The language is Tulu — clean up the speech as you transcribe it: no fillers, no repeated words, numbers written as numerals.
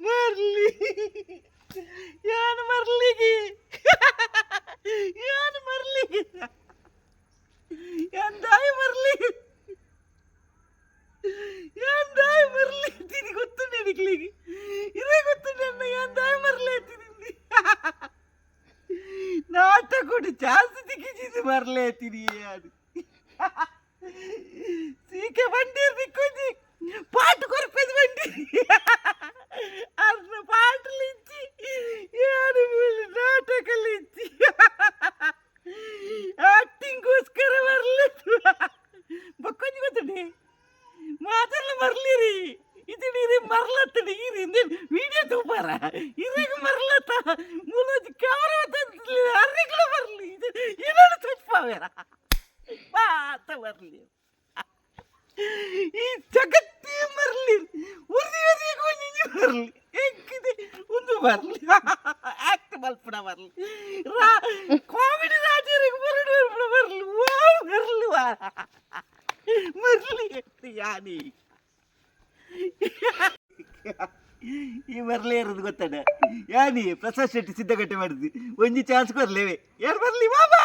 ಮರ್ಲಿ, ಯಾನ್ ಮರ್ಲಿಗೆ, ಯಾನ್ ಮರ್ಲಿಗೆ, ಯಾನ್ ದಾಯ ಮರ್ಲಿ, ಯಾನ್ ದಾಯ ಮರ್ಲಿ ತಿನಿ ಗೊತ್ತುಂಡೆ ನಿಕ್ಲೆಗ್? ಇರೆ ಗೊತ್ತುಂಡೆ ಅಣ್ಣ, ಯಾನ್ ದಾಯ ಮರ್ಲಿ ತಿನಿ? ನಾಟಕೊಡು ಚಾನ್ಸ್ ತಿಕ್ಕಿಜಿದು ಮರ್ಲೆ ತಿನಿ. ಅದು ಸೀಕೆ ಬಂಡಿ ದಿಕ್ಕೊಂಜಿ ಪಾಟ್ ಕೊರ್ಪೆದ್ ಬಂಡಿ ಅರ್ನ ಪಾಟ್ಲಿಂಚಿ, ಯಾರು ನಾಟಕಲಿಂಚಿ, ಆಕ್ಟಿಂಗ್ಗೋಸ್ಕರ ಬರ್ಲಿ. ಬೊಕ್ಕೊಂಜಿ ಗೊತ್ತುಂಡೆ, ಮಾತೆರ್ಲ ಮರ್ಲಿರಿ ಇತ್ತಿಡೀರಿ ಮರ್ಲತ್ತಡಿ ಇರಿ ವಿಡಿಯೋ ತೂಪಾರ. ಇರೆಗ್ ಮರ್ಲತ್ತ? ಮೂಲೊಂಜಿ ಕ್ಯಾಮರಾ ಅರ್ರೆಗ್ಲ ಮರ್ಲಿ, ಏನಾರು ತೂಪಾವೇರ ಮಾತ ಬರ್ಲಿ. ಈ ಜಗತ್ತೇ ಮರ್ಲಿ, ಉರಿ ಉರಿ ಒಂಜಿ ಬರ್ಲಿ ಎಂಕಿದೆ ಒಂದು ಬರ್ಲಿ, ಆಕ್ಟ್ ಮಲ್ಪುನ ಬರ್ಲಿ, ರಾ ಕಾಮಿಡಿ ರಾಜರಿಗೆ ಬರಡು ಬರ್ಪುನ ಬರ್ಲಿ, ವಾ ಬರ್ಲಿ, ವಾ ಮರ್ಲಿ ಯಾನಿ. ಈ ಬರ್ಲಿ ಇರೋದು ಗೊತ್ತಡ ಯಾನಿ? ಪ್ರಸಾದ್ ಶೆಟ್ಟಿ ಸಿದ್ಧಗಟ್ಟೆ ಮಾಡಿದ್ವಿ, ಒಂಜಿ ಚಾನ್ಸ್ ಕೊರ್ಲೇವೆ. ಯಾರು ಬರ್ಲಿ ಬಾಬಾ.